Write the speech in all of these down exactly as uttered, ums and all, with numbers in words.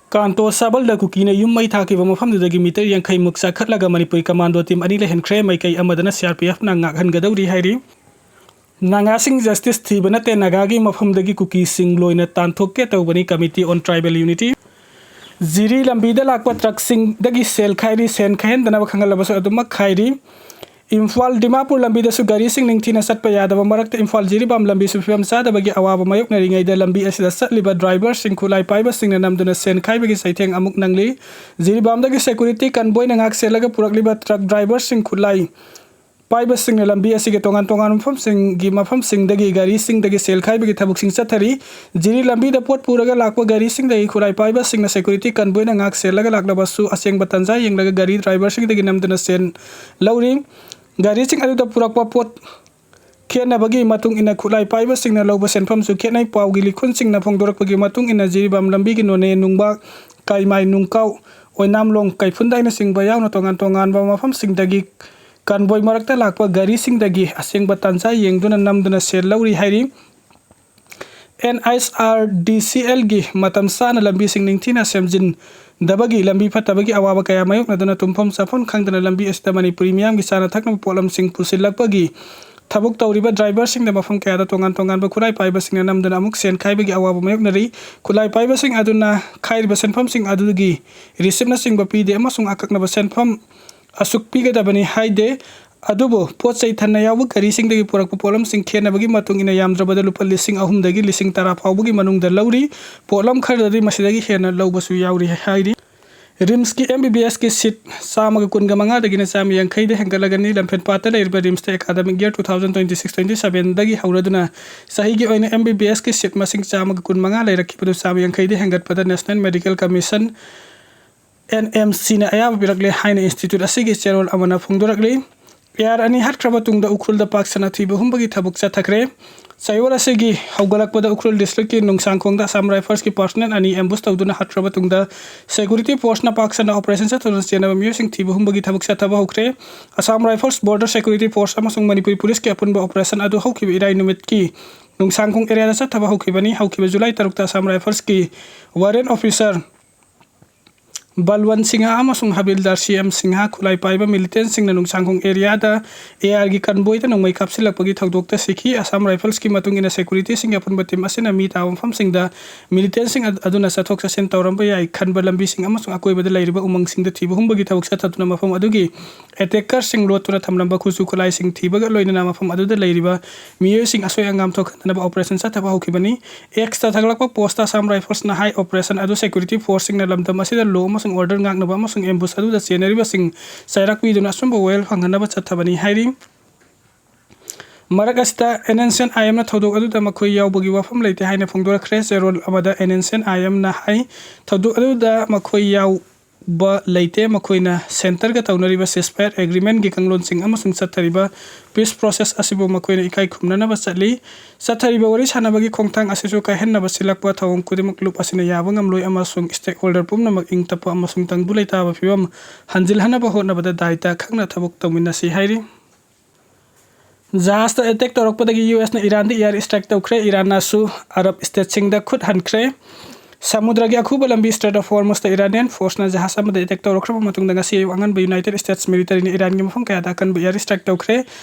ꯀꯥꯟꯇꯣ ꯁꯥꯕꯜꯗ ꯀꯨꯀꯤꯅ ꯌꯨꯝ ꯃꯩ ꯊꯥꯈꯤꯕ ꯃꯐꯝꯗꯨꯗꯒꯤ ꯃꯤꯇꯔ ꯌꯥꯡꯈꯩ ꯃꯨꯛ ꯆꯥꯈꯠꯂꯒ ꯃꯅꯤꯄꯨꯔꯤ ꯀꯃꯥꯟꯗꯣ ꯇꯤꯝ ꯑꯅꯤ ꯂꯩꯍꯟꯈ꯭ꯔꯦ꯫ ꯃꯥꯏꯀꯩ ꯑꯃꯗꯅ ꯁꯤ ꯑꯥꯔ ꯄꯤ ꯑꯦꯐꯅ ꯉꯥꯛꯍꯟꯒꯗꯧꯔꯤ ꯍꯥꯏꯔꯤ꯫ ꯅꯥꯒꯥꯁꯤꯡ ꯖꯁꯇꯤꯁ ꯊꯤꯕ ꯅꯠꯇꯦ, ꯅꯥꯒꯥꯒꯤ ꯃꯐꯝꯗꯒꯤ ꯀꯨꯀꯤꯁꯤꯡ ꯂꯣꯏꯅ ꯇꯥꯟꯊꯣꯛꯀꯦ ꯇꯧꯕꯅꯤ꯫ Committee on Tribal Unity꯫ ꯖꯤꯔꯤ ꯂꯝꯕꯤꯗ ꯂꯥꯛꯄ ꯇ꯭ꯔꯛꯁꯤꯡꯗꯒꯤ ꯁꯦꯜ ꯈꯥꯏꯔꯤ꯫ ꯁꯦꯜ ꯈꯥꯏꯍꯟꯗꯅꯕ ꯈꯪꯍꯜꯂꯕꯁꯨ ꯑꯗꯨꯃꯛ ꯈꯥꯏꯔꯤ꯫ ꯏꯝꯐꯥꯜ ꯗꯤꯃꯥꯄꯨꯔ ꯂꯝꯕꯤꯗꯁꯨ ꯒꯥꯔꯤꯁꯤꯡ ꯅꯤꯡꯊꯤꯅ ꯆꯠꯄ ꯌꯥꯗꯕ ꯃꯔꯛꯇ ꯏꯝꯐꯥꯜ ꯖꯤꯔꯤꯕꯥꯝ ꯂꯝꯕꯤꯁꯨ ꯐꯤꯕꯝ ꯆꯥꯗꯕꯒꯤ ꯑꯋꯥꯕ ꯃꯥꯌꯣꯛꯅꯔꯤꯉꯩꯗ ꯂꯝꯕꯤ ꯑꯁꯤꯗ ꯆꯠꯂꯤꯕ ꯗ꯭ꯔꯥꯏꯚꯔꯁꯤꯡ ꯈꯨꯠꯂꯥꯏ ꯄꯥꯏꯕꯁꯤꯡꯅ ꯅꯝꯗꯨꯅ ꯁꯦꯟ ꯈꯥꯏꯕꯒꯤ ꯆꯩꯊꯦꯡ ꯑꯃꯨꯛ ꯅꯪꯂꯤ꯫ ꯖꯤꯔꯤꯕꯥꯝꯗꯒꯤ ꯁꯦꯀꯨꯔꯤꯇꯤ ꯀꯟꯕꯣꯏꯅ ꯉꯥꯛ ꯁꯦꯜꯂꯒ ꯄꯨꯔꯛꯂꯤꯕ ꯇ꯭ꯔꯛ ꯗ꯭ꯔꯥꯏꯚꯔꯁꯤꯡ ꯈꯨꯠꯂꯥꯏ ꯄꯥꯏꯕꯁꯤꯡꯅ ꯂꯝꯕꯤ ꯑꯁꯤꯒꯤ ꯇꯣꯉꯥꯟ ꯇꯣꯉꯥꯟꯕ ꯃꯐꯝꯁꯤꯡꯒꯤ ꯃꯐꯝꯁꯤꯡꯗꯒꯤ ꯒꯥꯔꯤꯁꯤꯡꯗꯒꯤ ꯁꯦꯜ ꯈꯥꯏꯕꯒꯤ ꯊꯕꯛꯁꯤꯡ ꯆꯠꯊꯔꯤ꯫ ꯖꯤꯔꯤ ꯂꯝꯕꯤꯗ ꯄꯣꯠ ꯄꯨꯔꯒ ꯂꯥꯛꯄ ꯒꯥꯔꯤꯁꯤꯡꯗꯒꯤ ꯈꯨꯠꯂꯥꯏ ꯄꯥꯏꯕꯁꯤꯡꯅ ꯁꯦꯀꯨꯔꯤꯇꯤ ꯀꯟꯕꯣꯏꯅ ꯉꯥꯛ ꯁꯦꯜꯂꯒ ꯂꯥꯛꯂꯕꯁꯨ ꯑꯁꯦꯡꯕ ꯇꯥꯟꯖꯥ ꯌꯦꯡꯂꯒ ꯒꯥꯔꯤ ꯗ꯭ꯔꯥꯏꯚꯔꯁꯤꯡꯗꯒꯤ ꯅꯝꯗꯨꯅ ꯁꯦꯜ ꯂꯧꯔꯤ꯫ ꯒꯥꯔꯤꯁꯤꯡ ꯑꯗꯨꯗ ꯄꯨꯔꯛꯄ ꯄꯣꯠ ꯈꯦꯠꯅꯕꯒꯤ ꯃꯇꯨꯡ ꯏꯟꯅ ꯈꯨꯠꯂꯥꯏ ꯄꯥꯏꯕꯁꯤꯡꯅ ꯂꯧꯕ ꯁꯦꯟꯐꯝꯁꯨ ꯈꯦꯠꯅꯩ꯫ ꯄꯥꯎꯒꯤ ꯂꯤꯈꯨꯟꯁꯤꯡꯅ ꯐꯣꯡꯗꯣꯔꯛꯄꯒꯤ ꯃꯇꯨꯡ ꯏꯟꯅ ꯖꯤꯔꯤꯕꯥꯝ ꯂꯝꯕꯤꯒꯤ ꯅꯣꯅꯦ, ꯅꯨꯡꯕꯥꯛ, ꯀꯥꯏꯃꯥꯏ, ꯅꯨꯡꯀꯥꯎ, ꯑꯣꯏꯅꯥꯝꯂꯣꯡ, ꯀꯩꯐꯨꯟꯗ ꯑꯩꯅꯆꯤꯡꯕ ꯌꯥꯎꯅ ꯇꯣꯉꯥꯟ ꯇꯣꯉꯥꯟꯕ ꯃꯐꯝꯁꯤꯡꯗꯒꯤ ꯀꯟꯕꯣꯏ ꯃꯔꯛꯇ ꯂꯥꯛꯄ ꯒꯥꯔꯤꯁꯤꯡꯗꯒꯤ ꯑꯁꯦꯡꯕ ꯇꯥꯟꯖꯥ ꯌꯦꯡꯗꯨꯅ ꯅꯝꯗꯨꯅ ꯁꯦꯜ ꯂꯧꯔꯤ ꯍꯥꯏꯔꯤ꯫ ꯑꯦꯟ ꯑꯩꯆ ꯑꯥꯔ ꯗꯤ ꯁꯤ ꯑꯦꯜꯒꯤ ꯃꯇꯝ ꯆꯥꯅ ꯂꯝꯕꯤꯁꯤꯡ ꯅꯤꯡꯊꯤꯅ ꯁꯦꯝꯖꯤꯟꯗꯕꯒꯤ ꯂꯝꯕꯤ ꯐꯠꯇꯕꯒꯤ ꯑꯋꯥꯕ ꯀꯌꯥ ꯃꯥꯌꯣꯛꯅꯗꯨꯅ ꯇꯨꯝꯐꯝ ꯆꯥꯐꯝ ꯈꯪꯗꯅ ꯂꯝꯕꯤ ꯑꯁꯤꯗ ꯃꯅꯤꯄꯨꯔꯤ ꯃꯤꯌꯥꯝꯒꯤ ꯆꯥꯅ ꯊꯛꯅꯕ ꯄꯣꯠꯂꯝꯁꯤꯡ ꯄꯨꯁꯤꯜꯂꯛꯄꯒꯤ ꯊꯕꯛ ꯇꯧꯔꯤꯕ ꯗ꯭ꯔꯥꯏꯚꯔꯁꯤꯡꯗ ꯃꯐꯝ ꯀꯌꯥꯗ ꯇꯣꯉꯥꯟ ꯇꯣꯉꯥꯟꯕ ꯈꯨꯠꯂꯥꯏ ꯄꯥꯏꯕꯁꯤꯡꯅ ꯅꯝꯗꯨꯅ ꯑꯃꯨꯛ ꯁꯦꯟ ꯈꯥꯏꯕꯒꯤ ꯑꯋꯥꯕ ꯃꯥꯌꯣꯛꯅꯔꯤ꯫ ꯈꯨꯠꯂꯥꯏ ꯄꯥꯏꯕꯁꯤꯡ ꯑꯗꯨꯅ ꯈꯥꯏꯔꯤꯕ ꯁꯦꯟꯐꯝꯁꯤꯡ ꯑꯗꯨꯒꯤ ꯔꯤꯁꯤꯞꯅꯆꯤꯡꯕ ꯄꯤꯗꯦ ꯑꯃꯁꯨꯡ ꯑꯀꯛꯅꯕ ꯁꯦꯟꯐꯝ ꯑꯁꯨꯛ ꯄꯤꯒꯗꯕꯅꯤ ꯍꯥꯏꯗꯦ꯫ ꯑꯗꯨꯕꯨ ꯄꯣꯠ ꯆꯩ ꯊꯟꯅ ꯌꯥꯎꯕ ꯒꯥꯔꯤꯁꯤꯡꯗꯒꯤ ꯄꯨꯔꯛꯄ ꯄꯣꯠꯂꯝꯁꯤꯡ ꯈꯦꯠꯅꯕꯒꯤ ꯃꯇꯨꯡ ꯏꯟꯅ ꯌꯥꯝꯗ꯭ꯔꯕꯗ ꯂꯨꯄꯥ ꯂꯤꯁꯤꯡ ꯑꯍꯨꯝꯗꯒꯤ ꯂꯤꯁꯤꯡ ꯇꯔꯥ ꯐꯥꯎꯕꯒꯤ ꯃꯅꯨꯡꯗ ꯂꯧꯔꯤ꯫ ꯄꯣꯠꯂꯝ ꯈꯔꯗꯗꯤ ꯃꯁꯤꯗꯒꯤ ꯍꯦꯟꯅ ꯂꯧꯕꯁꯨ ꯌꯥꯎꯔꯤ ꯍꯥꯏꯔꯤ꯫ ꯔꯤꯝꯁꯀꯤ ꯑꯦꯝ ꯕꯤ ꯕꯤ ꯑꯦꯁꯀꯤ ꯁꯤꯠ ꯆꯥꯝꯃꯒ ꯀꯨꯟꯒ ꯃꯉꯥꯗꯒꯤꯅ ꯆꯥꯝꯃ ꯌꯥꯡꯈꯩꯗ ꯍꯦꯟꯒꯠꯂꯒꯅꯤ꯫ ꯂꯝꯐꯦꯜꯄꯥꯠꯇ ꯂꯩꯔꯤꯕ ꯔꯤꯝꯁꯇ academic year two thousand twenty six twenty sevenꯗꯒꯤ ꯍꯧꯔꯗꯨꯅ ꯆꯍꯤꯒꯤ ꯑꯣꯏꯅ ꯑꯦꯝ ꯕꯤ ꯕꯤ ꯑꯦꯁꯀꯤ ꯁꯤꯠ ꯃꯁꯤꯡ ꯆꯥꯝꯃꯒ ꯀꯨꯟ ꯃꯉꯥ ꯂꯩꯔꯛꯈꯤꯕꯗꯨ ꯆꯥꯝꯃ ꯌꯥꯡꯈꯩꯗ ꯍꯦꯟꯒꯠꯄꯗ National Medical Commission, N M ꯁꯤꯅ ꯑꯌꯥꯕ ꯄꯤꯔꯛꯂꯦ ꯍꯥꯏꯅ ꯏꯟꯁꯇꯤꯇ꯭ꯌꯨꯠ ꯑꯁꯤꯒꯤ ꯆꯦꯔꯣꯜ ꯑꯃꯅ ꯐꯣꯡꯗꯣꯔꯛꯂꯤ꯫ ꯑꯦꯌꯥꯔ ꯑꯅꯤ ꯍꯥꯠꯈ꯭ꯔ ꯃꯇꯨꯡꯗ ꯎꯈ꯭ꯔꯨꯜꯗ ꯄꯥꯛ ꯁꯟꯅ ꯊꯤꯕ ꯍꯨꯝꯕꯒꯤ ꯊꯕꯛ ꯆꯠꯊꯈ꯭ꯔꯦ꯫ ꯆꯌꯣꯜ ꯑꯁꯤꯒꯤ ꯍꯧꯒꯠꯂꯛꯄꯗ ꯎꯈ꯭ꯔꯨꯜ ꯗꯤꯁꯇ꯭ꯔꯤꯛꯀꯤ ꯅꯨꯡꯁꯥꯡꯈꯣꯡꯗ ꯑꯁꯥꯝ ꯔꯥꯏꯐꯜꯁꯀꯤ ꯄꯥꯔꯁꯅꯦꯜ ꯑꯅꯤ ꯑꯦꯝꯕꯨꯁ ꯇꯧꯗꯨꯅ ꯍꯥꯠꯈ꯭ꯔ ꯃꯇꯨꯡꯗ ꯁꯦꯀꯨꯔꯤꯇꯤ ꯐꯣꯔꯁꯅ ꯄꯥꯛ ꯁꯟꯅ ꯑꯣꯄꯔꯦꯁꯟ ꯆꯠꯊꯗꯨꯅ ꯆꯦꯟꯅꯕ ꯃꯤꯑꯣꯏꯁꯤꯡ ꯊꯤꯕ ꯍꯨꯝꯕꯒꯤ ꯊꯕꯛ ꯆꯠꯊꯕ ꯍꯧꯈ꯭ꯔꯦ꯫ Assam rifles, border security force ꯑꯃꯁꯨꯡ ꯃꯅꯤꯄꯨꯔꯤ ꯄꯨꯂꯤꯁꯀꯤ ꯑꯄꯨꯟꯕ ꯑꯣꯄꯔꯦꯁꯟ ꯑꯗꯨ ꯍꯧꯈꯤꯕ ꯏꯔꯥꯏ ꯅꯨꯃꯤꯠꯀꯤ ꯅꯨꯡꯁꯥꯡꯈꯣꯡ ꯑꯦꯔꯤꯌꯥꯗ ꯆꯠꯊꯕ ꯍꯧꯈꯤꯕꯅꯤ꯫ ꯍꯧꯈꯤꯕ ꯖꯨꯂꯥꯏ ꯇꯔꯨꯛꯇ ꯑꯁꯥꯝ ꯔꯥꯏꯐꯜꯁꯀꯤ ꯋꯥꯔꯦꯟ ꯑꯣꯐꯤꯁꯔ ꯕꯜꯋꯟ ꯁꯤꯡꯍ ꯑꯃꯁꯨꯡ ꯍꯕꯤꯜꯗꯥꯔ ꯁꯤ ꯑꯦꯝ ꯁꯤꯡꯍ ꯈꯨꯠꯂꯥꯏ ꯄꯥꯏꯕ ꯃꯤꯂꯤꯇꯦꯟꯁꯤꯡꯅ ꯅꯨꯡꯁꯥꯡꯈꯣꯡ ꯑꯦꯔꯤꯌꯥꯗ ꯑꯦ ꯑꯥꯔꯒꯤ ꯀꯟꯕꯣꯏꯗ ꯅꯣꯡꯃꯩ ꯀꯥꯞꯁꯤꯜꯂꯛꯄꯒꯤ ꯊꯧꯗꯣꯛꯇ ꯁꯤꯈꯤ꯫ ꯑꯁꯥꯝ ꯔꯥꯏꯐꯜꯁꯀꯤ ꯃꯇꯨꯡ ꯏꯟꯅ ꯁꯦꯀ꯭ꯌꯨꯔꯤꯇꯤꯁꯤꯡꯒꯤ ꯑꯄꯨꯟꯕ ꯇꯤꯝ ꯑꯁꯤꯅ ꯃꯤ ꯇꯥꯕ ꯃꯐꯝꯁꯤꯡꯗ ꯃꯤꯂꯤꯇꯦꯟꯁꯤꯡ ꯑꯗꯨꯅ ꯆꯠꯊꯣꯛ ꯆꯠꯁꯤꯟ ꯇꯧꯔꯝꯕ ꯌꯥꯏ ꯈꯟꯕ ꯂꯝꯕꯤꯁꯤꯡ ꯑꯃꯁꯨꯡ ꯑꯀꯣꯏꯕꯗ ꯂꯩꯔꯤꯕ ꯎꯃꯪꯁꯤꯡꯗ ꯊꯤꯕ ꯍꯨꯝꯕꯒꯤ ꯊꯕꯛ ꯆꯠꯊꯗꯨꯅ ꯃꯐꯝ ꯑꯗꯨꯒꯤ ꯑꯦꯇꯦꯀꯔꯁꯤꯡ ꯂꯣꯠꯇꯨꯅ ꯊꯝꯂꯝꯕ ꯈꯨꯠꯁꯨ ꯈꯨꯠꯂꯥꯏꯁꯤꯡ ꯊꯤꯕꯒ ꯂꯣꯏꯅꯅ ꯃꯐꯝ ꯑꯗꯨꯗ ꯂꯩꯔꯤꯕ ꯃꯤꯑꯣꯏꯁꯤꯡ ꯑꯁꯣꯏ ꯑꯉꯥꯝ ꯊꯣꯛꯍꯟꯗꯅꯕ ꯑꯣꯄꯔꯦꯁꯟ ꯆꯠꯊꯕ ꯍꯧꯈꯤꯕꯅꯤ꯫ ꯑꯦꯛꯁꯇ ꯊꯥꯒꯠꯂꯛꯄ ꯄꯣꯁꯇ ꯑꯁꯥꯝ ꯔꯥꯏꯐꯜꯁꯅ ꯍꯥꯏ, ꯑꯣꯄꯔꯦꯁꯟ ꯑꯗꯨ ꯁꯦꯀ꯭ꯌꯨꯔꯤꯇꯤ ꯐꯣꯔꯁꯁꯤꯡꯅ ꯂꯝꯗꯝ ꯑꯁꯤꯗ ꯂꯣ ꯑꯃꯁꯨꯡ ꯑꯣꯔꯗꯔ ꯉꯥꯛꯅꯕ ꯑꯃꯁꯨꯡ ꯑꯦꯝꯕꯨꯁ ꯑꯗꯨꯗ ꯆꯦꯟꯅꯔꯤꯕꯁꯤꯡ ꯆꯩꯔꯥꯛ ꯄꯤꯗꯨꯅ ꯑꯆꯨꯝꯕ ꯋꯥꯌꯦꯜ ꯐꯪꯍꯟꯅꯕ ꯆꯠꯊꯕꯅꯤ ꯍꯥꯏꯔꯤ꯫ ꯃꯔꯛ ꯑꯁꯤꯗ ꯑꯦꯟ ꯑꯦꯟ ꯁꯤ ꯑꯦꯟ ꯑꯥꯏ ꯑꯦꯝꯅ ꯊꯧꯗꯣꯛ ꯑꯗꯨꯗ ꯃꯈꯣꯏ ꯌꯥꯎꯕꯒꯤ ꯋꯥꯐꯝ ꯂꯩꯇꯦ ꯍꯥꯏꯅ ꯐꯣꯡꯗꯣꯔꯛꯈ꯭ꯔꯦ꯫ ꯆꯦꯔꯣꯜ ꯑꯃꯗ ꯑꯦꯟ ꯑꯦꯟ ꯁꯤ ꯑꯦꯟ ꯑꯥꯏ ꯑꯦꯝꯅ ꯍꯥꯏ, ꯊꯧꯗꯣꯛ ꯑꯗꯨꯗ ꯃꯈꯣꯏ ꯌꯥꯎꯕ ꯂꯩꯇꯦ꯫ ꯃꯈꯣꯏꯅ ꯁꯦꯟꯇꯔꯒ ꯇꯧꯅꯔꯤꯕ ceasefire agreementꯀꯤ ꯀꯥꯡꯂꯣꯟꯁꯤꯡ ꯑꯃꯁꯨꯡ ꯆꯠꯊꯔꯤꯕ peace process ꯑꯁꯤꯕꯨ ꯃꯈꯣꯏꯅ ꯏꯀꯥꯏ ꯈꯨꯝꯅꯅꯕ ꯆꯠꯂꯤ꯫ ꯆꯠꯊꯔꯤꯕ ꯋꯥꯔꯤ ꯁꯥꯅꯕꯒꯤ ꯈꯣꯡꯊꯥꯡ ꯑꯁꯤꯁꯨ ꯀꯥꯏꯍꯟꯅꯕ ꯁꯤꯜꯂꯛꯄ ꯊꯧꯑꯣꯡ ꯈꯨꯗꯤꯡꯃꯛ ꯂꯨꯞ ꯑꯁꯤꯅ ꯌꯥꯕ ꯉꯝꯂꯣꯏ ꯑꯃꯁꯨꯡ stakeholder ꯄꯨꯝꯅꯃꯛ ꯏꯪ ꯇꯞꯄ ꯑꯃꯁꯨꯡ ꯇꯪꯗꯨ ꯂꯩꯇꯥꯕ ꯐꯤꯕꯝ ꯍꯟꯖꯤꯜꯍꯟꯅꯕ ꯍꯣꯠꯅꯕꯗ ꯗꯥꯏꯇ ꯈꯪꯅ ꯊꯕꯛ ꯇꯧꯃꯤꯟꯅꯁꯤ ꯍꯥꯏꯔꯤ꯫ ꯖꯍꯥꯖꯇ ꯑꯦꯇꯦꯛ ꯇꯧꯔꯛꯄꯗꯒꯤ ꯌꯨ ꯑꯦꯁꯅ ꯏꯔꯥꯟꯗ ꯏꯌꯥꯔ ꯁ꯭ꯇ꯭ꯔꯥꯏꯛ ꯇꯧꯈ꯭ꯔꯦ꯫ ꯏꯔꯥꯟꯅꯁꯨ ꯑꯔꯕ ꯁ꯭ꯇꯦꯠꯁꯤꯡꯗ ꯈꯨꯠ ꯍꯟꯈ꯭ꯔꯦ꯫ ꯁꯃꯨꯗ꯭ꯔꯒꯤ ꯑꯈꯨꯕ ꯂꯝꯕꯤ Strait of Hormuzꯇ ꯏꯔꯥꯅꯤꯌꯟ ꯐꯣꯔꯁꯅ ꯖꯍꯥꯖ ꯑꯃꯗ ꯑꯦꯇꯦꯛ ꯇꯧꯔꯛꯈ꯭ꯔꯕ ꯃꯇꯨꯡꯗ ꯉꯁꯤ ꯑꯌꯨꯛ ꯑꯉꯟꯕ ꯌꯨꯅꯥꯏꯇꯦꯗ ꯁ꯭ꯇꯦꯠꯁ ꯃꯤꯂꯤꯇꯔꯤꯅ ꯏꯔꯥꯟꯒꯤ ꯃꯐꯝ ꯀꯌꯥꯗ ꯑꯀꯟꯕ ꯏꯌꯥꯔ ꯁ꯭ꯇ꯭ꯔꯥꯏꯛ ꯇꯧꯈ꯭ꯔꯦ꯫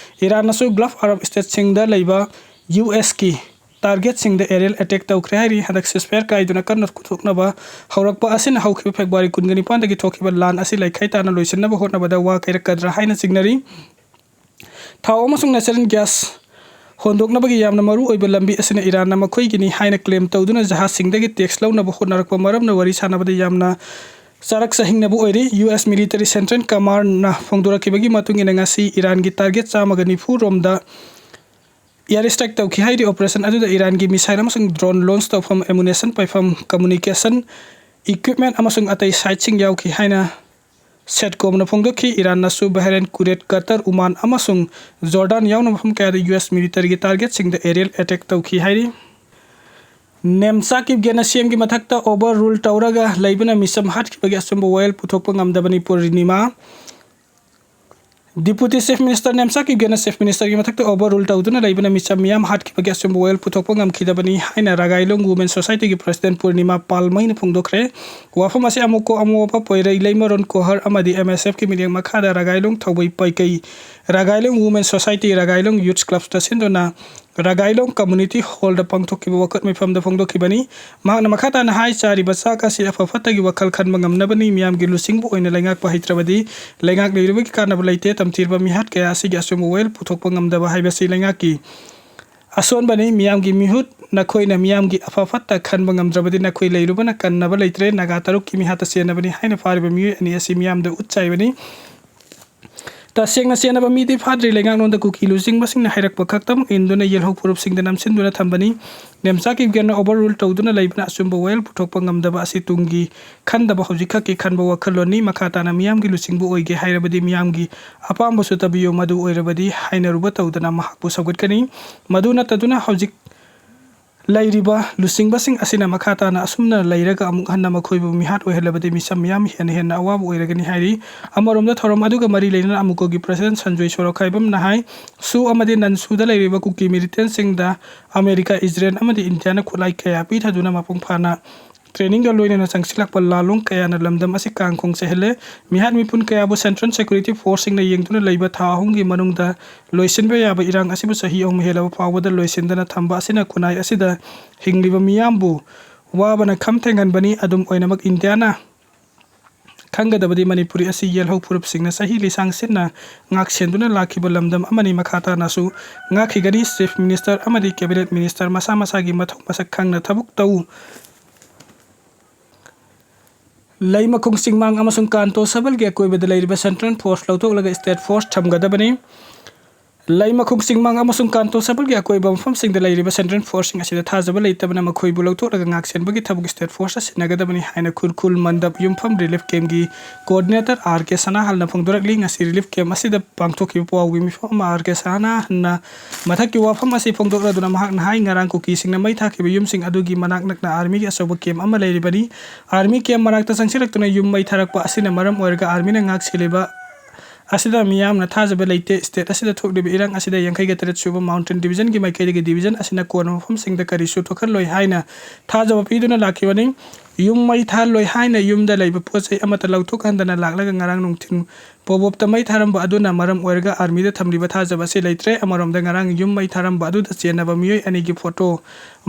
ꯏꯔꯥꯟꯅꯁꯨ ꯒꯜꯐ ꯑꯔꯕ ꯁ꯭ꯇꯦꯠꯁꯤꯡꯗ ꯂꯩꯕ ꯌꯨ ꯑꯦꯁꯀꯤ ꯇꯥꯔꯒꯦꯠꯁꯤꯡꯗ ꯑꯦꯔꯤꯌꯦꯜ ꯑꯦꯇꯦꯛ ꯇꯧꯈ꯭ꯔꯦ ꯍꯥꯏꯔꯤ꯫ ꯍꯟꯗꯛ ceasefire ꯀꯥꯏꯗꯨꯅ ꯀꯟꯅ ꯄꯨꯊꯣꯛꯅꯕ ꯍꯧꯔꯛꯄ ꯑꯁꯤꯅ ꯍꯧꯈꯤꯕ ꯐꯦꯕ꯭ꯔꯨꯋꯥꯔꯤ ꯀꯨꯟꯒ ꯅꯤꯄꯥꯟꯗꯒꯤ ꯊꯣꯛꯈꯤꯕ ꯂꯥꯟ ꯑꯁꯤ ꯂꯩꯈꯥꯏ ꯇꯥꯅ ꯂꯣꯏꯁꯤꯟꯅꯕ ꯍꯣꯠꯅꯕꯗ ꯋꯥ ꯀꯩꯔꯛꯀꯗ꯭ꯔꯥ ꯍꯥꯏꯅ ꯆꯤꯡꯅꯔꯤ꯫ ꯊꯥꯎ ꯑꯃꯁꯨꯡ natural gas ꯍꯣꯟꯗꯣꯛꯅꯕꯒꯤ ꯌꯥꯝꯅ ꯃꯔꯨ ꯑꯣꯏꯕ ꯂꯝꯕꯤ ꯑꯁꯤꯅ ꯏꯔꯥꯟꯅ ꯃꯈꯣꯏꯒꯤꯅꯤ ꯍꯥꯏꯅ ꯀ꯭ꯂꯦꯝ ꯇꯧꯗꯨꯅ ꯖꯍꯥꯖꯁꯤꯡꯗꯒꯤ ꯇꯦꯛꯁ ꯂꯧꯅꯕ ꯍꯣꯠꯅꯔꯛꯄ ꯃꯔꯝꯅ ꯋꯥꯔꯤ ꯁꯥꯅꯕꯗ ꯌꯥꯝꯅ ꯆꯔꯛ ꯆꯍꯤꯡꯅꯕ ꯑꯣꯏꯔꯤ꯫ ꯌꯨ ꯑꯦꯁ ꯃꯤꯂꯤꯇꯔꯤ ꯁꯦꯟꯇ꯭ꯔꯦꯜ ꯀꯃꯥꯟꯅ ꯐꯣꯡꯗꯣꯔꯛꯈꯤꯕꯒꯤ ꯃꯇꯨꯡ ꯏꯟꯅ ꯉꯁꯤ ꯏꯔꯥꯟꯒꯤ ꯇꯥꯔꯒꯦꯠ ꯆꯥꯝꯃꯒ ꯅꯤꯐꯨ ꯔꯣꯝꯗ ꯏꯌꯥꯔ ꯁ꯭ꯇ꯭ꯔꯥꯏꯛ ꯇꯧꯈꯤ ꯍꯥꯏꯔꯤ꯫ ꯑꯣꯄꯔꯦꯁꯟ ꯑꯗꯨꯗ ꯏꯔꯥꯟꯒꯤ ꯃꯤꯁꯥꯏꯜ ꯑꯃꯁꯨꯡ ꯗ꯭ꯔꯣꯟ ꯂꯣꯟꯆ ꯇꯧꯐꯝ, ꯑꯦꯃꯨꯅꯦꯁꯟ ꯄꯥꯏꯐꯝ, ꯀꯝꯃꯨꯅꯤꯀꯦꯁꯟ ꯏꯀ꯭ꯋꯤꯞꯃꯦꯟ ꯑꯃꯁꯨꯡ ꯑꯇꯩ ꯁꯥꯏꯠꯁꯤꯡ ꯌꯥꯎꯈꯤ ꯍꯥꯏꯅ ꯁꯦꯠꯀꯣꯝꯅ ꯐꯣꯡꯗꯣꯛꯈꯤ꯫ ꯏꯔꯥꯟꯅꯁꯨ ꯕꯍꯔꯦꯟ, ꯀꯨꯔꯦꯠ, ꯀꯇꯔ, ꯎꯃꯥꯟ ꯑꯃꯁꯨꯡ ꯖꯣꯔꯗꯥꯟ ꯌꯥꯎꯅ ꯃꯐꯝ ꯀꯌꯥꯗ ꯌꯨ ꯑꯦꯁ ꯃꯤꯂꯤꯇꯔꯤꯒꯤ ꯇꯥꯔꯒꯦꯠꯁꯤꯡꯗ ꯑꯦꯔꯤꯌꯦꯜ ꯑꯦꯇꯦꯛ ꯇꯧꯈꯤ ꯍꯥꯏꯔꯤ꯫ ꯅꯦꯝꯆꯥꯛꯀꯤ ꯒꯦꯅꯁꯤꯌꯝꯒꯤ ꯃꯊꯛꯇ ꯑꯣꯚꯔ ꯔꯨꯜ ꯇꯧꯔꯒ ꯂꯩꯕꯅ ꯃꯤꯆꯝ ꯍꯥꯠꯈꯤꯕꯒꯤ ꯑꯆꯨꯝꯕ ꯋꯥꯌꯦꯜ ꯄꯨꯊꯣꯛꯄ ꯉꯝꯗꯕꯅꯤ꯫ ꯄꯨꯔꯅꯤꯃꯥ Deputy Chief Minister Nemcha ꯀꯤꯞꯒꯦꯅ Chief Ministerꯒꯤ ꯃꯊꯛꯇ overrule ꯇꯧꯗꯨꯅ ꯂꯩꯕꯅ ꯃꯤꯆꯝ ꯃꯤꯌꯥꯝ ꯍꯥꯠꯈꯤꯕꯒꯤ ꯑꯆꯨꯝꯕ ꯋꯥꯌꯦꯜ ꯄꯨꯊꯣꯛꯄ ꯉꯝꯈꯤꯗꯕꯅꯤ ꯍꯥꯏꯅ ꯔꯥꯒꯥꯏꯂꯣꯡ Women Societyꯒꯤ President ꯄꯨꯔꯅꯤꯃꯥ ꯄꯥꯜꯃꯩꯅ ꯐꯣꯡꯗꯣꯛꯈ꯭ꯔꯦ꯫ ꯋꯥꯐꯝ ꯑꯁꯤ ꯑꯃꯨꯛꯀꯣ ꯑꯃꯣꯕ ꯄꯣꯏꯔꯩ ꯂꯩꯃꯔꯣꯟ ꯀꯣꯍꯔ ꯑꯃꯗꯤ MSFꯀꯤ ꯃꯤꯠꯌꯦꯡ ꯃꯈꯥꯗ ꯔꯥꯒꯥꯏꯂꯣꯡ ꯊꯧꯕꯩ ꯄꯩꯀꯩ ꯔꯥꯒꯥꯏꯂꯣꯡ Women Society, ꯔꯥꯒꯥꯏꯂꯣꯡ Youth Clubꯇ ꯁꯤꯟꯗꯨꯅ ꯔꯥꯒꯥꯏꯂꯣꯡ Community Hallꯗ ꯄꯥꯡꯊꯣꯛꯈꯤꯕ ꯋꯥꯀꯠ ꯃꯤꯐꯝꯗ ꯐꯣꯡꯗꯣꯛꯈꯤꯕꯅꯤ꯫ ꯃꯍꯥꯛꯅ ꯃꯈꯥ ꯇꯥꯅ ꯍꯥꯏ, ꯆꯥꯔꯤꯕ ꯆꯥꯛ ꯑꯁꯤ ꯑꯐ ꯐꯠꯇꯒꯤ ꯋꯥꯈꯜ ꯈꯟꯕ ꯉꯝꯅꯕꯅꯤ꯫ ꯃꯤꯌꯥꯝꯒꯤ ꯂꯨꯆꯤꯡꯕ ꯑꯣꯏꯅ ꯂꯩꯉꯥꯛꯄ ꯍꯩꯇ꯭ꯔꯕꯗꯤ ꯂꯩꯉꯥꯛ ꯂꯩꯔꯨꯕꯒꯤ ꯀꯥꯟꯅꯕ ꯂꯩꯇꯦ꯫ ꯇꯝꯊꯤꯔꯕ ꯃꯤꯍꯥꯠ ꯀꯌꯥ ꯑꯁꯤꯒꯤ ꯑꯆꯨꯝꯕ ꯋꯥꯌꯦꯜ ꯄꯨꯊꯣꯛꯄ ꯉꯝꯗꯕ ꯍꯥꯏꯕꯁꯤ ꯂꯩꯉꯥꯛꯀꯤ ꯑꯁꯣꯟꯕꯅꯤ꯫ ꯃꯤꯌꯥꯝꯒꯤ ꯃꯤꯍꯨꯠ, ꯅꯈꯣꯏꯅ ꯃꯤꯌꯥꯝꯒꯤ ꯑꯐ ꯐꯠꯇ ꯈꯟꯕ ꯉꯝꯗ꯭ꯔꯕꯗꯤ ꯅꯈꯣꯏ ꯂꯩꯔꯨꯕꯅ ꯀꯟꯅꯕ ꯂꯩꯇ꯭ꯔꯦ꯫ ꯅꯥꯒꯥ ꯇꯔꯨꯛꯀꯤ ꯃꯤꯍꯥꯠꯇ ꯆꯦꯟꯅꯕꯅꯤ ꯍꯥꯏꯅ ꯐꯥꯔꯤꯕ ꯃꯤꯑꯣꯏ ꯑꯅꯤ ꯑꯁꯤ ꯃꯤꯌꯥꯝꯗ ꯎꯠ ꯆꯥꯏꯕꯅꯤ꯫ ꯇꯁꯦꯡꯅ ꯆꯦꯟꯅꯕ ꯃꯤꯗꯤ ꯐꯥꯗ꯭ꯔꯤ꯫ ꯂꯩꯉꯥꯛꯂꯣꯟꯗ ꯀꯨꯀꯤ ꯂꯨꯆꯤꯡꯕꯁꯤꯡꯅ ꯍꯥꯏꯔꯛꯄ ꯈꯛꯇꯃꯛ ꯏꯟꯗꯨꯅ ꯌꯦꯜꯍꯧ ꯐꯨꯔꯨꯞꯁꯤꯡꯗ ꯅꯝꯁꯤꯟꯗꯨꯅ ꯊꯝꯕꯅꯤ꯫ ꯅꯦꯝꯆꯥ ꯀꯤꯞꯒꯦꯟꯅ overrule ꯇꯧꯗꯨꯅ ꯂꯩꯕꯅ ꯑꯆꯨꯝꯕ ꯋꯥꯌꯦꯜ ꯄꯨꯊꯣꯛꯄ ꯉꯝꯗꯕ ꯑꯁꯤ ꯇꯨꯡꯒꯤ ꯈꯟꯗꯕ ꯍꯧꯖꯤꯛꯈꯛꯀꯤ ꯈꯟꯕ ꯋꯥꯈꯜꯂꯣꯟꯅꯤ꯫ ꯃꯈꯥ ꯇꯥꯅ ꯃꯤꯌꯥꯝꯒꯤ ꯂꯨꯆꯤꯡꯕ ꯑꯣꯏꯒꯦ ꯍꯥꯏꯔꯕꯗꯤ ꯃꯤꯌꯥꯝꯒꯤ ꯑꯄꯥꯝꯕꯁꯨ ꯇꯥꯕꯤꯌꯨ, ꯃꯗꯨ ꯑꯣꯏꯔꯕꯗꯤ ꯍꯥꯏꯅꯔꯨꯕ ꯇꯧꯗꯅ ꯃꯍꯥꯛꯄꯨ ꯁꯧꯒꯠꯀꯅꯤ꯫ ꯃꯗꯨ ꯅꯠꯇꯗꯨꯅ ꯍꯧꯖꯤꯛ ꯂꯩꯔꯤꯕ ꯂꯨꯆꯤꯡꯕꯁꯤꯡ ꯑꯁꯤꯅ ꯃꯈꯥ ꯇꯥꯅ ꯑꯁꯨꯝꯅ ꯂꯩꯔꯒ ꯑꯃꯨꯛ ꯍꯟꯅ ꯃꯈꯣꯏꯕꯨ ꯃꯤꯍꯥꯠ ꯑꯣꯏꯍꯜꯂꯕꯗꯤ ꯃꯤꯆꯝ ꯃꯤꯌꯥꯝ ꯍꯦꯟꯅ ꯍꯦꯟꯅ ꯑꯋꯥꯕ ꯑꯣꯏꯔꯒꯅꯤ ꯍꯥꯏꯔꯤ꯫ ꯑꯃꯔꯣꯝꯗ ꯊꯧꯔꯝ ꯑꯗꯨꯒ ꯃꯔꯤ ꯂꯩꯅꯅ ꯑꯃꯨꯀꯣꯒꯤ President ꯁꯟꯖꯣꯏ ꯁꯣꯔꯣꯈꯥꯏꯕꯝꯅ ꯍꯥꯏ, ꯁꯨ ꯑꯃꯗꯤ ꯅꯟ ꯁꯨꯗ ꯂꯩꯔꯤꯕ ꯀꯨꯀꯤ militantꯁꯤꯡꯗ ꯑꯃꯦꯔꯤꯀꯥ, ꯏꯖꯔꯦꯜ ꯑꯃꯗꯤ ꯏꯟꯗꯤꯌꯥꯅ ꯈꯨꯠꯂꯥꯏ ꯀꯌꯥ ꯄꯤꯊꯗꯨꯅ ꯃꯄꯨꯡ ꯐꯥꯅ trainingꯒ ꯂꯣꯏꯅꯅ ꯆꯪꯁꯤꯜꯂꯛꯄ ꯂꯥꯜꯂꯣꯡ ꯀꯌꯥꯅ ꯂꯝꯗꯝ ꯑꯁꯤ ꯀꯥꯡꯈꯣꯡ ꯆꯥꯏꯍꯜꯂꯦ꯫ ꯃꯤꯍꯥꯠ ꯃꯤꯄꯨꯟ ꯀꯌꯥꯕꯨ Central Security Forceꯁꯤꯡꯅ ꯌꯦꯡꯗꯨꯅ ꯂꯩꯕ ꯊꯥ ꯑꯍꯨꯝꯒꯤ ꯃꯅꯨꯡꯗ ꯂꯣꯏꯁꯤꯟꯕ ꯌꯥꯕ ꯏꯔꯥꯡ ꯑꯁꯤꯕꯨ ꯆꯍꯤ ꯑꯍꯨꯝ ꯍꯦꯜꯂꯕ ꯐꯥꯎꯕꯗ ꯂꯣꯏꯁꯤꯟꯗꯅ ꯊꯝꯕ ꯑꯁꯤꯅ ꯈꯨꯟꯅꯥꯏ ꯑꯁꯤꯗ ꯍꯤꯡꯂꯤꯕ ꯃꯤꯌꯥꯝꯕꯨ ꯋꯥꯕꯅ ꯈꯝ ꯊꯦꯡꯍꯟꯕꯅꯤ꯫ ꯑꯗꯨꯝ ꯑꯣꯏꯅꯃꯛ, ꯏꯟꯗꯤꯌꯥꯅ ꯈꯪꯒꯗꯕꯗꯤ ꯃꯅꯤꯄꯨꯔꯤ ꯑꯁꯤ ꯌꯦꯜꯍꯧ ꯐꯨꯔꯨꯞꯁꯤꯡꯅ ꯆꯍꯤ ꯂꯤꯁꯥꯡ ꯁꯤꯟꯅ ꯉꯥꯛ ꯁꯦꯟꯗꯨꯅ ꯂꯥꯛꯈꯤꯕ ꯂꯝꯗꯝ ꯑꯃꯅꯤ꯫ ꯃꯈꯥ ꯇꯥꯅꯁꯨ ꯉꯥꯛꯈꯤꯒꯅꯤ꯫ Chief Minister ꯑꯃꯗꯤ Cabinet Minister ꯃꯁꯥ ꯃꯁꯥꯒꯤ ꯃꯊꯧ ꯃꯁꯛ ꯈꯪꯅ ꯊꯕꯛ ꯇꯧ꯫ ꯂꯩꯃꯈꯣꯡ ꯆꯤꯡꯃꯥꯡ ꯑꯃꯁꯨꯡ ꯀꯥꯟꯇꯣ ꯁꯕꯜꯒꯤ ꯑꯀꯣꯏꯕꯗ ꯂꯩꯔꯤꯕ Central Force ꯂꯧꯊꯣꯛꯂꯒ State Force ꯊꯝꯒꯗꯕꯅꯤ꯫ ꯂꯩꯃꯈꯣꯡ ꯆꯤꯡꯃꯥꯡ ꯑꯃꯁꯨꯡ ꯀꯥꯟꯇꯣ ꯁꯕꯜꯒꯤ ꯑꯀꯣꯏꯕ ꯃꯐꯝꯁꯤꯡꯗ ꯂꯩꯔꯤꯕ Central Forceꯁꯤꯡ ꯑꯁꯤꯗ ꯊꯥꯖꯕ ꯂꯩꯇꯕꯅ ꯃꯈꯣꯏꯕꯨ ꯂꯧꯊꯣꯛꯂꯒ ꯉꯥꯛꯁꯦꯟꯕꯒꯤ ꯊꯕꯛ State Forceꯇ ꯁꯤꯟꯅꯒꯗꯕꯅꯤ ꯍꯥꯏꯅ ꯈꯨꯔꯈꯨꯜ ꯃꯟꯗꯞ ꯌꯨꯝꯐꯝ relief campꯀꯤ coordinator R K ꯁꯅꯥꯍꯜꯅ ꯐꯣꯡꯗꯣꯔꯛꯂꯤ꯫ ꯉꯁꯤ relief camp ꯑꯁꯤꯗ ꯄꯥꯡꯊꯣꯛꯈꯤꯕ ꯄꯥꯎꯒꯤ ꯃꯤꯐꯝ ꯑꯃ R K ꯁꯅꯥꯍꯜꯅ ꯃꯊꯛꯀꯤ ꯋꯥꯐꯝ ꯑꯁꯤ ꯐꯣꯡꯗꯣꯛꯂꯗꯨꯅ ꯃꯍꯥꯛꯅ ꯍꯥꯏ, ꯉꯔꯥꯡ ꯀꯨꯀꯤꯁꯤꯡꯅ ꯃꯩ ꯊꯥꯈꯤꯕ ꯌꯨꯝꯁꯤꯡ ꯑꯗꯨꯒꯤ ꯃꯅꯥꯛ ꯅꯛꯅ armyꯒꯤ ꯑꯆꯧꯕ camp ꯑꯃ ꯂꯩꯔꯤꯕꯅꯤ꯫ Army camp ꯃꯅꯥꯛꯇ ꯆꯪꯁꯤꯜꯂꯛꯇꯨꯅ ꯌꯨꯝ ꯃꯩ ꯊꯥꯔꯛꯄ ꯑꯁꯤꯅ ꯃꯔꯝ ꯑꯣꯏꯔꯒ armyꯅ ꯉꯥꯛ ꯁꯦꯜꯂꯤꯕ ꯑꯁꯤꯗ ꯃꯤꯌꯥꯝꯅ ꯊꯥꯖꯕ ꯂꯩꯇꯦ꯫ State ꯑꯁꯤꯗ ꯊꯣꯛꯂꯤꯕ ꯏꯔꯥꯡ ꯑꯁꯤꯗ ꯌꯥꯡꯈꯩꯒ ꯇꯔꯦꯠ ꯁꯨꯕ Mountain Division ꯒꯤ ꯃꯥꯏꯀꯩꯗꯒꯤ division ꯑꯁꯤꯅ ꯀꯣꯟꯕ ꯃꯐꯝꯁꯤꯡꯗ ꯀꯔꯤꯁꯨ ꯊꯣꯛꯍꯜꯂꯣꯏ ꯍꯥꯏꯅ ꯊꯥꯖꯕ ꯄꯤꯗꯨꯅ ꯂꯥꯛꯈꯤꯕꯅꯤ꯫ ꯌꯨꯝ ꯃꯩ ꯊꯥꯍꯜꯂꯣꯏ ꯍꯥꯏꯅ ꯌꯨꯝꯗ ꯂꯩꯕ ꯄꯣꯠ ꯆꯩ ꯑꯃꯠꯇ ꯂꯧꯊꯣꯛꯍꯟꯗꯅ ꯂꯥꯛꯂꯒ ꯉꯔꯥꯡ ꯅꯨꯡꯊꯤꯜ ꯄꯣꯕꯣꯞꯇ ꯃꯩ ꯊꯥꯔꯝꯕ ꯑꯗꯨꯅ ꯃꯔꯝ ꯑꯣꯏꯔꯒ army ꯗ ꯊꯝꯂꯤꯕ ꯊꯥꯖꯕ ꯑꯁꯤ ꯂꯩꯇ꯭ꯔꯦ꯫ ꯑꯃꯔꯣꯝꯗ ꯉꯔꯥꯡ ꯌꯨꯝ ꯃꯩ ꯊꯥꯔꯝꯕ ꯑꯗꯨꯗ ꯆꯦꯟꯅꯕ ꯃꯤꯑꯣꯏ ꯑꯅꯤꯒꯤ photo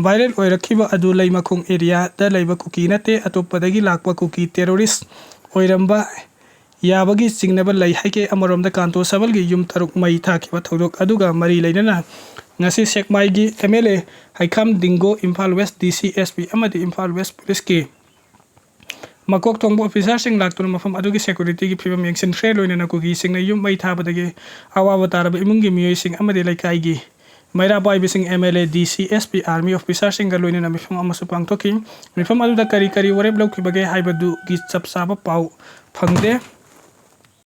viral ꯑꯣꯏꯔꯛꯈꯤꯕ ꯑꯗꯨ ꯂꯩꯃꯈꯣꯡ area ꯗ ꯂꯩꯕ ꯀꯨꯀꯤ ꯅꯠꯇꯦ, ꯑꯇꯣꯞꯄꯗꯒꯤ ꯂꯥꯛꯄ ꯀꯨꯀꯤ terrorist ꯑꯣꯏꯔꯝꯕ ꯌꯥꯕꯒꯤ ꯆꯤꯡꯅꯕ ꯂꯩ ꯍꯥꯏꯒꯦ꯫ ꯑꯃꯔꯣꯝꯗ ꯀꯥꯟꯇꯣ ꯁꯕꯜꯒꯤ ꯌꯨꯝ ꯇꯔꯨꯛ ꯃꯩ ꯊꯥꯈꯤꯕ ꯊꯧꯗꯣꯛ ꯑꯗꯨꯒ ꯃꯔꯤ ꯂꯩꯅꯅ ꯉꯁꯤ ꯁꯦꯛꯃꯥꯏꯒꯤ MLA ꯍꯩꯈꯥꯝ ꯗꯤꯡꯒꯣ, Imphal West D C S P ꯑꯃꯗꯤ ꯏꯝꯐꯥꯜ West Police ꯀꯤ ꯃꯀꯣꯛ ꯊꯣꯡꯕ officer ꯁꯤꯡ ꯂꯥꯛꯇꯨꯅ ꯃꯐꯝ ꯑꯗꯨꯒꯤ security ꯒꯤ ꯐꯤꯕꯝ ꯌꯦꯡꯁꯤꯟꯈ꯭ꯔꯦ꯫ ꯂꯣꯏꯅꯅ ꯀꯨꯀꯤꯁꯤꯡꯅ ꯌꯨꯝ ꯃꯩ ꯊꯥꯕꯗꯒꯤ ꯑꯋꯥꯕ ꯇꯥꯔꯕ ꯏꯃꯨꯡꯒꯤ ꯃꯤꯑꯣꯏꯁꯤꯡ ꯑꯃꯗꯤ ꯂꯩꯀꯥꯏꯒꯤ ꯃꯩꯔꯥ ꯄꯥꯏꯕꯁꯤꯡ, MLA, D C, S P, army officer ꯁꯤꯡꯒ ꯂꯣꯏꯅꯅ ꯃꯤꯐꯝ ꯑꯃꯁꯨ ꯄꯥꯡꯊꯣꯛꯈꯤ꯫ ꯃꯤꯐꯝ ꯑꯗꯨꯗ ꯀꯔꯤ ꯀꯔꯤ ꯋꯥꯔꯦꯞ ꯂꯧꯈꯤꯕꯒꯦ ꯍꯥꯏꯕꯗꯨꯒꯤ ꯆꯞ ꯆꯥꯕ ꯄꯥꯎ ꯐꯪꯗꯦ꯫